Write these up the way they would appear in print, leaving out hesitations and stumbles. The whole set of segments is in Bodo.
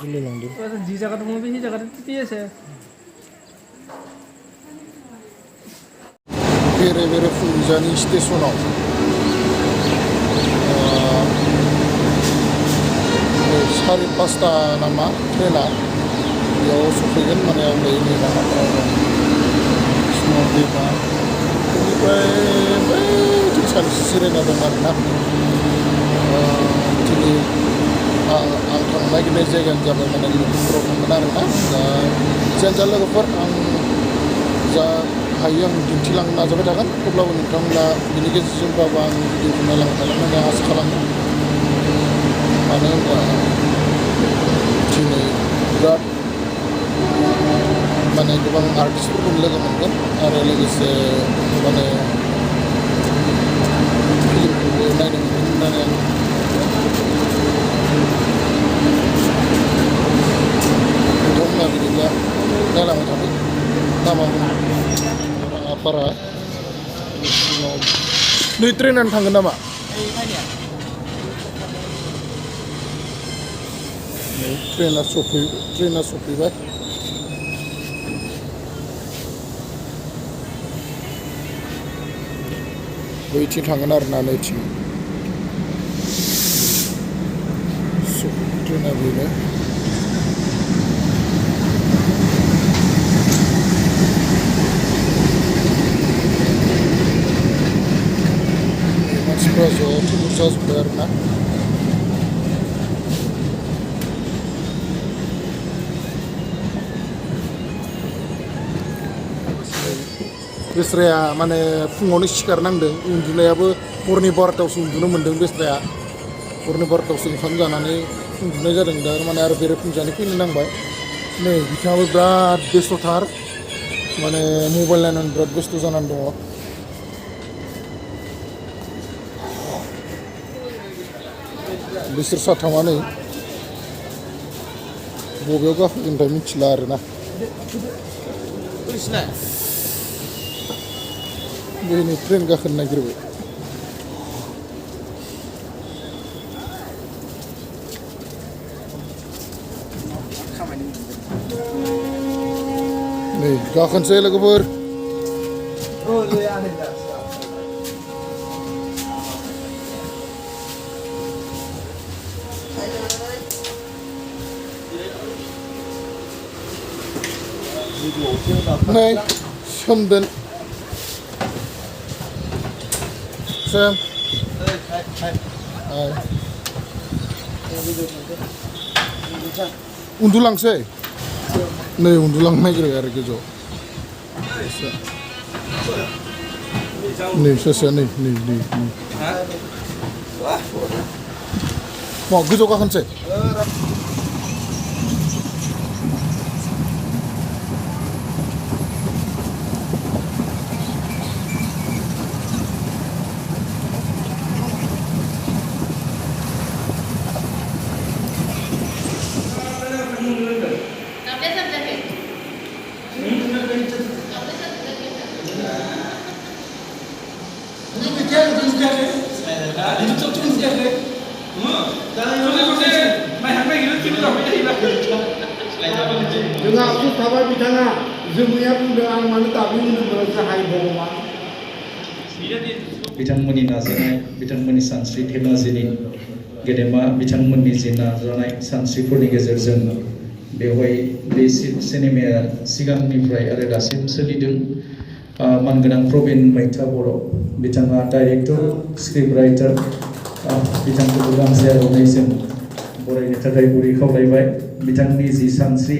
सोलिलांदों जि जायगा दङ बे जायगायाव पिएसए बेरे फुंजानि स्टेसनाव सारि पासता नामा ट्रेना बेयाव सफैगोन माने आं दायो लामाफोराव दं सिङाव दैमा बेनिफ्राय बै जों सानसे जिरायना दं आरोना दिनै आं थांनो नागिरनाय जायगायानो जाबाय माने लखिमपुराव थांगोन आरोना दा जियानो जा लोगोफोर आं जा हायो आं दिन्थिलांनो नाजाबाय थागोन अब्लाबो नोंथांमोना बिनि गेजेरजोंबाबो आं भिडिअखौ नायलांबाय थागोन होननानै आसा खालामो मानो होनबा दिनै बिराद माने गोबां आर्टिस्टफोरखौ लोगो मोनगोन आरो लोगोसे माने फिल्मखौबो नायनो मोनगोन होननानै आं नोंथांमोना बिदिब्ला नायलांबाय थादों लामाखौ राङापारा नै ट्रेनानो थांगोन नामा ट्रेना सफैबाय बैथिं थांगोन आरोना नैथिं ट्रेना बेनो मानसिफ्रा ज' थुबुर जाजोब्बाय आरोना बेस्राया माने फुङावनो सिखारनांदों उन्दुनायाबो हरनि 12टायावसो उन्दुनो मोन्दों बेस्राया हरनि 12टायावसो ओंखाम जानानै उन्दुनाय जादों दा माने आरो बेरेफुंजानि फैनो नांबाय नै बिथाङाबो बिराद बेस्थ'थार माने मबाइल नायनानै बिराद बेस्थ' जानानै दङ बिसोर साथामा नै बबेयाव गाखोगोनथाय मिथिला आरोना बेनि ट्रेन गाखोनो नागिरबाय नै गाखोनोसै लोगोफोर नै सोमदोन Sam. Unduलांसै नै उन्दुलांनो नागिरो आरो गोजौआव नै सासेया नै मा गोजौआव गाखोनोसै जोंहा आसु थाबाय बिथाङा जोमैया बुंदों आं मानो दाबि होनोमोन जाहाय भगवान बिथांमोननि नाजानाय बिथांमोननि सानस्रि धेमाजिनि गेदेमा बिथांमोननि जि नाजानाय सानस्रिफोरनि गेजेरजों बेवहाय बे सिनेमाया सिगांनिफ्राय आरो दासिम सोलिदों मानगोनां प्रबिन मैथा बर' बिथाङा डाइरेक्टर स्क्रिप्ट राइटार बिथांखौ गांसे आर'नाइजों बरायनो थाखाय गुरै खावलायबाय बिथांनि जि सानस्रि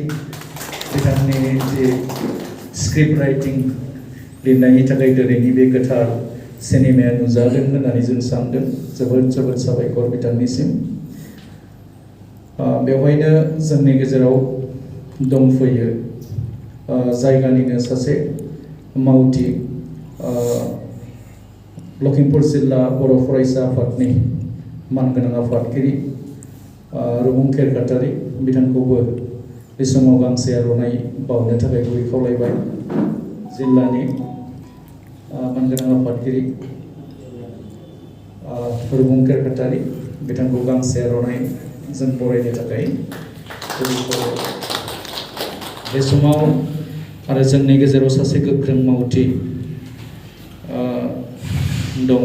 बिथांनि जि स्क्रिप्ट राइटिं लिरनायनि थाखाय दिनैनि बे गोथार सिनेमाया नुजादों होननानै जों सानदों जोबोद साबायखर बिथांनिसिम बेवहायनो जोंनि गेजेराव दंफैयो जायगानिनो सासे मावथि लखिमपुर जिल्ला बर' फरायसा आफादनि मानगोनां आफादगिरि रुबुं खेरखातारि बिथांखौबो बे समाव गांसे आर'नाइ बावनो थाखाय गुरै खावलायबाय जिल्लानि मानगोनां आफादगिरि रुबुं खेरखातारि बिथांखौ गांसे आर'नाइ जों बरायनो थाखाय बे समाव आरो जोंनि गेजेराव सासे गोख्रों मावथि दङ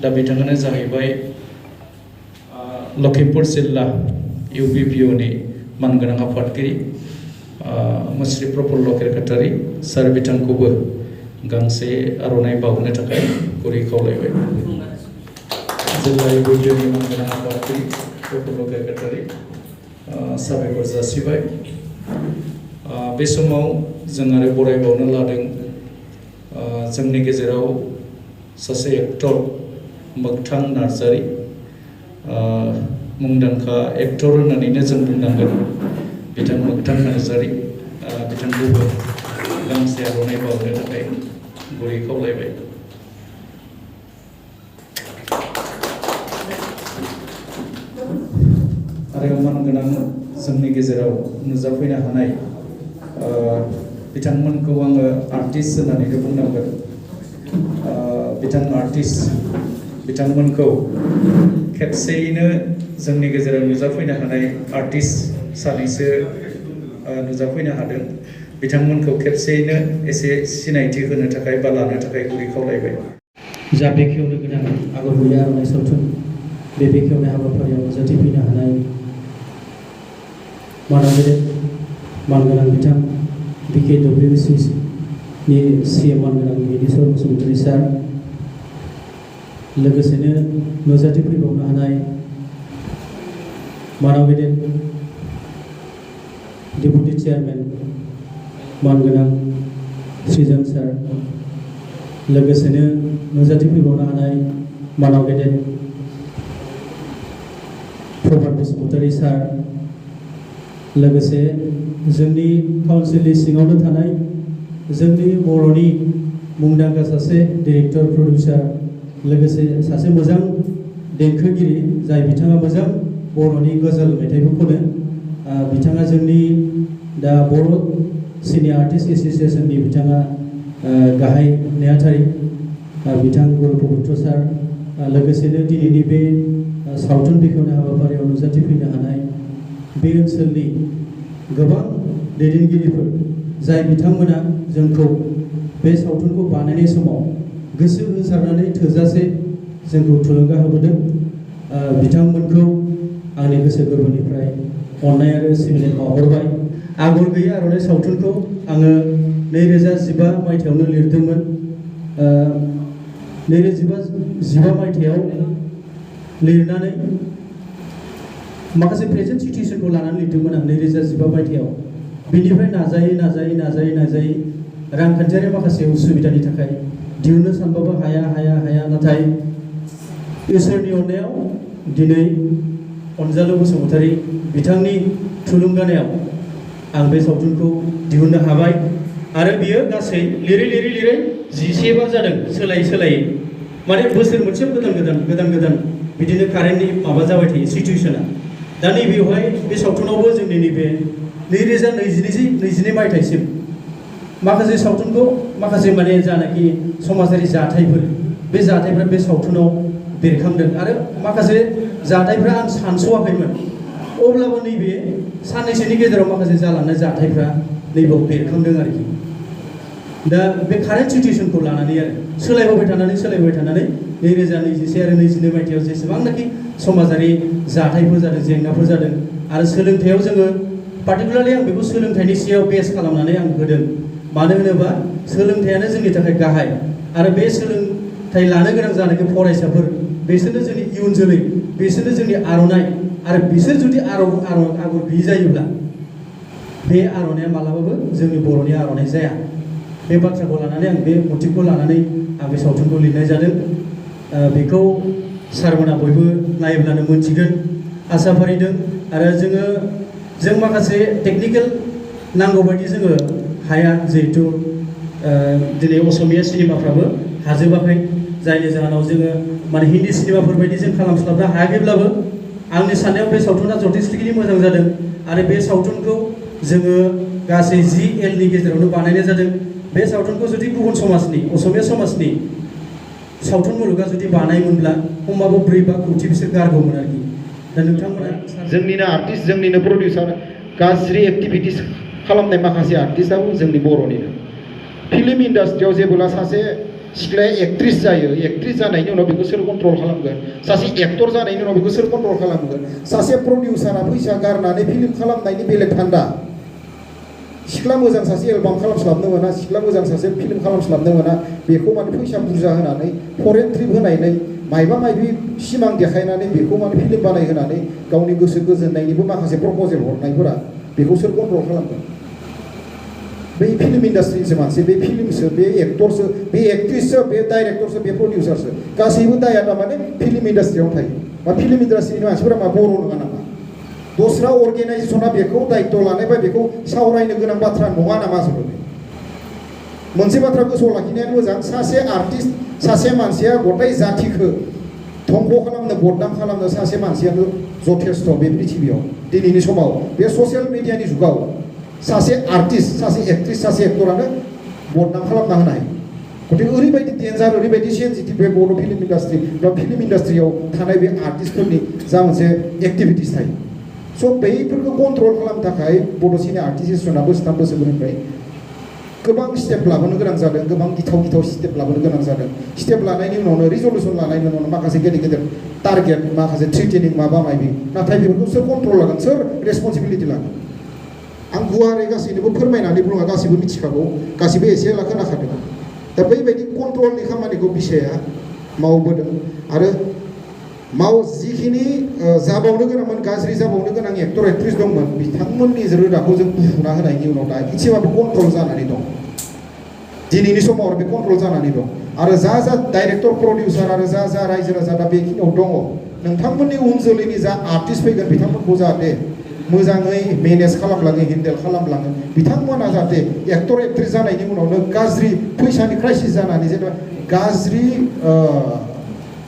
दा बिथाङानो जाहैबाय लखिमपुर जिल्ला UPPOनि मानगोनां आफादगिरि मुस्रि प्रफुल्ल केरकाटारि सार बिथांखौबो गांसे आर'नाइ बावनो थाखाय गुरै खावलायबाय जिल्ला UPPOनि मानगोनां आफादगिरि प्रफुल्ल केरकाटारि साबायखर जासिबाय बे समाव जों आरो बरायबावनो लादों जोंनि गेजेराव सासे एक्टर मोगथां नार्जारि मुंदांखा एक्टर होननानैनो जों बुंनांगोन बिथां मोगथां नार्जारि बिथांखौबो गांसे आर'नाइ बावनो थाखाय गुरै खावलायबाय आरो मानगोनां जोंनि गेजेराव नुजाफैनो हानाय बिथांमोनखौ आङो आर्टिस्ट होननानैनो बुंनांगोन बिथां आर्टिस्ट बिथांमोनखौ खेबसेयैनो जोंनि गेजेराव नुजाफैनो हानाय आर्टिस्ट सानैसो नुजाफैनो हादों बिथांमोनखौ खेबसेयैनो एसे सिनायथि होनो थाखाय बा लानो थाखाय गुरै खावलायबाय जा बेखेवनो गोनां आगर गैयै आर'नाइ सावथुन बे बेखेवनाय हाबाफारियाव नुजाथिफैनो हानाय मानगोनां बिथां BKWC नि CM मानगोनां गिदिर बसुमतारी सार लोगोसेनो नुजाथिफैबावनो हानाय मानाव गेदेर डेपुटि चेयारमेन मानगोनां सृजन सार लोगोसेनो नुजाथिफैबावनो हानाय मानाव गेदेर प्रभात बसुमतारी सार लोगोसे जोंनि काउन्सिलनि सिङावनो थानाय जोंनि बर'नि मुंदांखा सासे डिरेक्टर प्रडिउसार लोगोसे सासे मोजां देंखोगिरि जाय बिथाङा मोजां बर'नि गजल मेथाइबो खनो बिथाङा जोंनि दा बर' सिनियर आर्टिस्ट एस'सिएशननि बिथाङा गाहाय नेहाथारि बिथां गुरुपवित्र सार लोगोसेनो दिनैनि बे सावथुन बेखेवनाय हाबाफारियाव नुजाथिफैनो हानाय बे ओनसोलनि गोबां दैदेनगिरिफोर जाय बिथांमोना जोंखौ बे सावथुनखौ बानायनाय समाव गोसो होसारनानै थोजासे जोंखौ थुलुंगा होबोदों बिथांमोनखौ आंनि गोसो गोरबोनिफ्राय अननाय आरो सिबिनाय बावहरबाय आगर गैयै आर'नाइ सावथुनखौ आङो 2015 मायथाइयावनो लिरदोंमोन 2015 मायथाइयाव लिरनानै माखासे प्रेजेन्ट सिचुएसनखौ लानानै लिरदोंमोन आं 2015 मायथाइयाव बेनिफ्राय नाजायै रांखान्थियारि माखासे उसुबिदानि थाखाय दिहुननो सानबाबो हाया नाथाय इसोरनि अननायाव दिनै अनजालु बसुमतारी बिथांनि थुलुंगानायाव आं बे सावथुनखौ दिहुननो हाबाय आरो बियो गासै लिरै 11 बार जादों सोलायै माने बोसोर मोनसेयाव गोदान बिदिनो कारेन्टनि माबा जाबाय थायो सिचुएसना दा नैबेवहाय बे सावथुनावबो जोंनि नैबे 2022 मायथाइसिम माखासे सावथुनखौ माखासे माने जानाखि समाजारि जाथायफोर बे जाथायफ्रा बे सावथुनाव बेरखांदों आरो माखासे जाथायफ्रा आं सानस'वाखैमोन अब्लाबो नैबे साननैसोनि गेजेराव माखासे जालांनाय जाथायफ्रा नैबाव बेरखांदों आरोखि दा बे कारेन्ट सिचुएसनखौ लानानै आरो सोलायबोबाय थानानै 2021 आरो 22 मायथाइयाव जेसेबांनाखि समाजारि जाथायफोर जादों जेंनाफोर जादों आरो सोलोंथाइयाव जोङो पार्टिकुलारलि आं बेखौ सोलोंथाइनि सायाव बेस खालामनानै आं होदों मानो होनोबा सोलोंथाइयानो जोंनि थाखाय गाहाय आरो बे सोलोंथाइ लानो गोनां जानाय फरायसाफोर बिसोरनो जोंनि इयुन जोलै बिसोरनो जोंनि आर'नाइ आरो बिसोर जुदि आगर गैयै जायोब्ला बे आर'नाइया मालाबाबो जोंनि बर'नि आर'नाइ जाया बे बाथ्राखौ लानानै आं बे मोटिभखौ लानानै आं बे सावथुनखौ लिरनाय जादों बेखौ सारमोना बयबो नायोब्लानो मोनथिगोन आसा फारिदों आरो जों माखासे टेकनिकेल नांगौ बायदि जोङो हाया जिहेतु दिनै असमिया सिनेमाफ्राबो हाजोबाखै जायनि जाहोनाव जोङो माने हिन्दी सिनेमाफोर बायदि जों खालामस्लाबनो हायाखैब्लाबो आंनि साननायाव बे सावथुना जथेस्थ'खिनि मोजां जादों आरो बे सावथुनखौ जोङो गासै 10 एलनि गेजेरावनो बानायनाय जादों बे सावथुनखौ जुदि गुबुन समाजनि असमिया समाजनि सावथुन मुलुगा जुदि बानायमोनब्ला खमाबो 4-5 कोटि बिसोर गारगौमोन आरोखि दा नोंथांमोना जोंनिनो आर्टिस्ट जोंनिनो प्रडिउसार गाज्रि एक्टिभिटिस खालामनाय माखासे आर्टिस्टआबो जोंनि बर'निनो फिल्म इन्डास्ट्रियाव जेब्ला सासे सिख्लाया एक्ट्रिस जायो एक्ट्रिस जानायनि उनाव बेखौ सोर कन्ट्रल खालामगोन सासे एक्टर जानायनि उनाव बेखौ सोर कन्ट्रल खालामगोन सासे प्रडिउसारा फैसा गारनानै फिल्म खालामनायनि बेलेग थान्दा सिख्ला मोजां सासे एलबाम खालामस्लाबनो मोना सिख्ला मोजां सासे फिल्म खालामस्लाबनो मोना बेखौ माने फैसा बुरजा होनानै फरेन ट्रिप होनानै मायबा मायबि सिमां देखायनानै बेखौ माने फिल्म बानायहोनानै गावनि गोसो गोजोननायनिबो माखासे प्रप'जेल हरनायफोरा बेखौ सोर कन्ट्रल खालामगोन बै फिल्म इन्डास्ट्रिनिसो मानसि बे फिल्मसो बे एक्टरसो बे एक्ट्रिससो बे डाइरेक्टरसो बे प्रडिउसारसो गासैबो दाया थारमाने फिल्म इन्डास्ट्रियाव थायो बा फिल्म इन्डास्ट्रिनि मानसिफोरा मा बर' नङा नामा दस्रा अर्गेनाइजेसना बेखौ दायित्व लानाय बा बेखौ सावरायनो गोनां बाथ्रा नङा नामा जोबोद मोनसे बाथ्रा गोसोआव लाखिनाया मोजां सासे आर्टिस्ट सासे मानसिया गथाय जाथिखौ धंख खालामनो बदनाम खालामनो सासे मानसियानो जथेस्थ बे पृथिबियाव दिनैनि समाव बे ससियेल मिडियानि जुगाव सासे आर्टिस्ट सासे एक्ट्रिस सासे एक्टरानो बदनाम खालामना होनो हायो गथिखे ओरैबायदि डेन्जार ओरैबायदि सेन्सिटिभ बे बर' फिल्म इन्डास्ट्रि बा फिल्म इन्डास्ट्रियाव थानाय बे आर्टिस्टफोरनि जा मोनसे एक्टिभिटिस थायो स' बैफोरखौ कन्ट्रल खालामनो थाखाय बड' सिने आर्टिस्ट एस'सियेसना बोसोरथाम बोसोरनिफ्राय गोबां स्टेप लाबोनो गोनां जादों गोबां गिथाव स्टेप लाबोनो गोनां जादों स्टेप लानायनि उनावनो रिजल्युसन लानायनि उनावनो माखासे गेदेर गेदेर टारगेट माखासे थ्रेटेनिं माबा माबि नाथाय बेफोरखौ सोर कन्ट्रल लागोन सोर रेसपन्सिबिलिटि लागोन आं गुवारै गासैनोबो फोरमायनानै बुङा गासैबो मिथिखागौ गासैबो एसे एला खोनाखादों दा बैबायदि कन्ट्रलनि खामानिखौ बिसाया मावबोदों आरो जिखिनि जाबावनो गोनांमोन गाज्रि जाबावनो गोनां एक्टर एक्ट्रिस दंमोन बिथांमोननि रोदाखौ जों बुफुना होनायनि उनाव दा एसेबाबो कन्ट्रल जानानै दं दिनैनि समाव बे कन्ट्रल जानानै दं आरो जा डाइरेक्टर प्रडिउसार आरो जा रायजो राजा दा बेखिनियाव दङ नोंथांमोननि उन जोलैनि जा आर्टिस्ट फैगोन बिथांमोनखौ जाहाथे मोजाङै मेनेज खालामलाङो हेन्डेल खालामलाङो बिथांमोना जाहाथे एक्टर एक्ट्रिस जानायनि उनावनो गाज्रि फैसानि क्राइसिस जानानै जेनेबा गाज्रि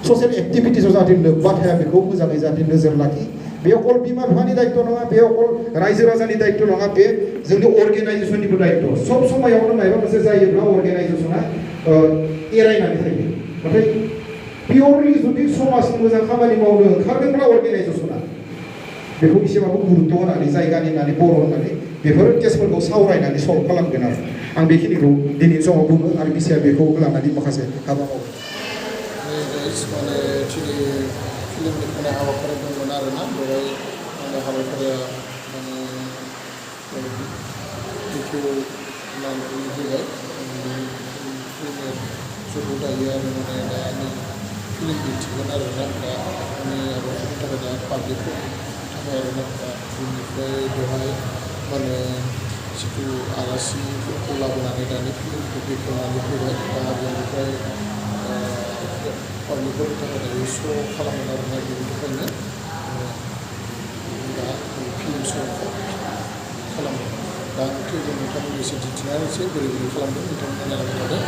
ससियेल एक्टिभिटिसआव जाहाथे लोब्बा थाया बेखौ मोजाङै जाहाथे नोजोर लाखि बे अकल बिमा बिफानि दायित्व नङा बे अकल रायजो राजानि दायित्व नङा बे जोंनि अर्गेनाइजेसननिबो दायित्व सब समायावनो माबा मोनसे जायोब्ला अर्गेनाइजेसना एरायनानै थायो नाथाय पियरलि जुदि समाजनि मोजां खामानि मावनो ओंखारदोंब्ला अर्गेनाइजेसना बेखौ एसेबाबो गुरुत्व होनानै जायगानि होननानै बर' होननानै बेफोर केसफोरखौ सावरायनानै सल्भ खालामगोन आरो आं बेखिनिखौ दिनैनि समाव बुङो आरो बिसिया बेखौ लानानै माखासे हाबा मावो माने दिनै फिल्मनि होनाय हाबाफारि दंमोन आरोना बेवहाय आंनि हाबाफारिया माने बेखौ लानानै होबाय फिल्म दायो आरो माने दा आंनि फिल्म दिन्थिगोन आरोना दा आंनि हाबाफारिनि थाखाय दा पाब्लिकफोरनि थाखाय आरोना दा बेनिफ्राय बेवहाय माने जिथु आलासिफोरखौ लाबोनानै दानि फिल्मखौ बेखेवनानै होबाय दा बेनिफ्राय पाब्लिकफोरनि थाखाय दायो श' खालामगोन आरोना बेनि थाखायनो दा फिल्म श'खौ खालामगोन दा थैजों नोंथांमोननि एसे दिन्थिनानैसै बोरै बोरै खालामदों नोंथांमोना नायलांबाय थादों